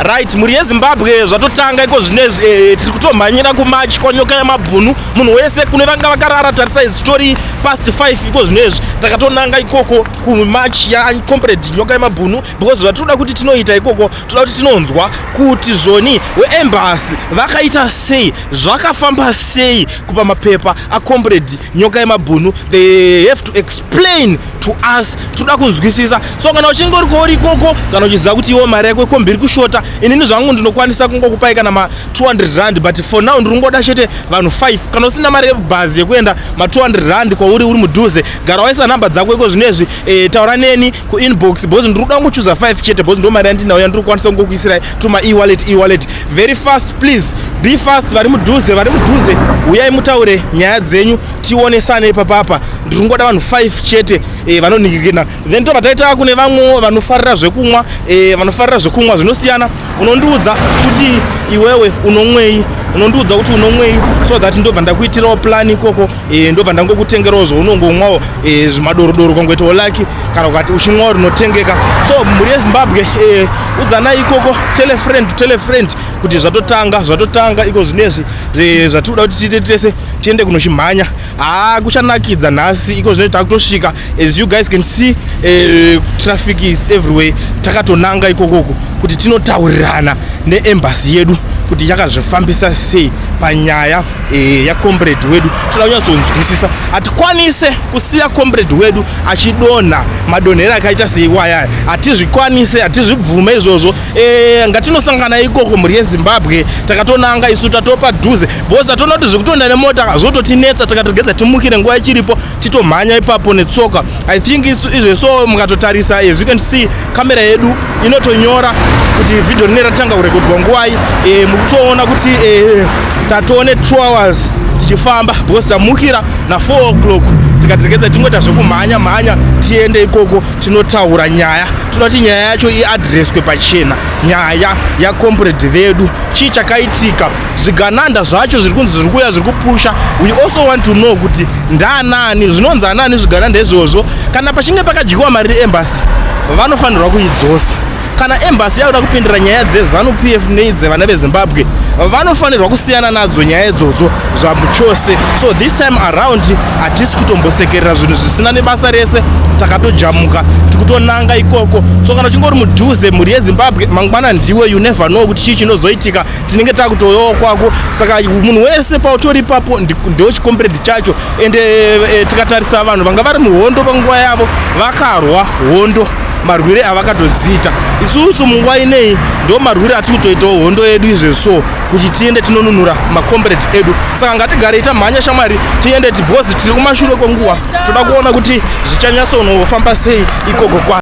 Right, mhuri yeZimbabwe, zvatotanga iko zvinezvi. Tiri kutomhanyira kumarch kwaNyoka Yamabhunu. Munhu wese kune vanga vakarara, tarisai, story past 5 iko zvinezvi. Takatonanga ikoko kumarch yacomrade Nyoka Yamabhunu, because zvatinoda kuti tinoita ikoko, toda kuti tinonzwa kuti zvoni weembassy vakaita sei, zvakafamba sei kupa mapepa acomrade Nyoka Yemabhunu. They have to explain to us, toda kunzwisisa. So kana uchinge uri kwauri ikoko, kana uchiziva kuti iwo mari yako yekombi iri kushota, inini zvangu ndinokwanisa kungokupai kana ma200 rand, but for now ndiri kungoda chete vanhu 5. Kana usina mari yebhazi yekuenda, ma200 rand kwauri uri mudhuze, gara waisa nhamba dzako iko zvinezvi. Taura neni kuinbox, because ndiri kuda kungochuza 5 chete, because ndo mari yandinayo yandiri kukwanisa kungokuisirai tuma e-wallet, e-wallet very fast. Please be fast. Vari mudhuze, vari mudhuze, uyai mutaure nyaya dzenyu, tionesane ipapapa. Ndiri kungoda vanhu 5 chete vanonhingirikina. Then tobva taita kune vamwewo vanofarira zvekumwa. Vanofarira zvekumwa zvinosiyana, unondiudza kuti iwewe unomwei, unondiudza kuti unomwei, so that ndobva ndakuitirawo plan ikoko. Ndobva ndangokutengerawo zvaunongomwawo, zvimadorodoro, kwangoitawo laki kana ukati uchimwawo rinotengeka. So mhuri yeZimbabwe, udzanai ikoko, tell a friend, tell a friend kuti zvatotanga, zvatotanga iko zvinezvi. Zvatinoda kuti tiite tese, tiende kunochimhanya. Haa, kuchanakidza nhasi. Iko zvinezvi takutosvika. As you guys can see, traffic is everywhere. Takatonanga ikokoko kuti tinotaurirana neembassy yedu kuti yakazvifambisa sei panyaya yacomrade wedu. Toda kunyatsonzwisisa. Hatikwanise kusiya comrade wedu achidonha madonhero akaita seiwayaya, hatizvikwanise, hatizvibvume izvozvo. Ngatinosangana ikoko, mhuri yeZimbabwe. Takatonanga isu, tatopa dhuze, because tatoona kuti zvekutoenda nemota zvototinetsa. Takatoregedza timukire nguva ichiripo, titomhanya ipapo netsoka. I think isu izveso mukatotarisa, as you can see, kamera yedu inotonyora kuti vhidhio rine ratanga kurekodwa nguvai. Mukutoona kuti tatone 2 hours tichifamba, because tamukira na4 o'clock. Tikatiregedza tingoita zvekumhanya mhanya, tiende ikoko tinotaura nyaya. Toda kuti nyaya yacho iaddresswe pachena, nyaya yacomrade vedu. Chii chakaitika? Zvigananda zvacho zviri kunzi zviri kuuya, zviri kupusha, we also want to know kuti ndaanani, zvinonzi anani zvigananda izvozvo. Kana pachinge pakadyiwa mari reembassy, vanofanirwa kuidzosa. Kana embassy yakuda kupindira nyaya dzeZANU PF neidzevana veZimbabwe, vanofanirwa kusiyana nadzo nyaya idzodzo zvamuchose. So this time around hatisi kutombosekerera zvinhu zvisina nebasa rese. Takatojamuka, tikutonanga ikoko. So kana uchinge uri mudhuze, mhuri yeZimbabwe, mangwana ndiwe, you never know kuti chii chinozoitika, tinenge takutoyowo kwako. Saka munhu wese pautori ipapo ndo chicomrade chacho. Ende tikatarisa vanhu vanga vari muhondo panguva yavo, vakarwa hondo marwire avakatodziita. Isusu munguva inei ndo marwire atiri kutoitawo hondo yedu izvezvo, kuti tiende tinonunura macomrade edu. Saka ngatigarei tamhanya, shamwari, tiende, because tiri kumashure kwenguva. Toda kuona kuti zvichanyatsonofamba sei ikoko kwa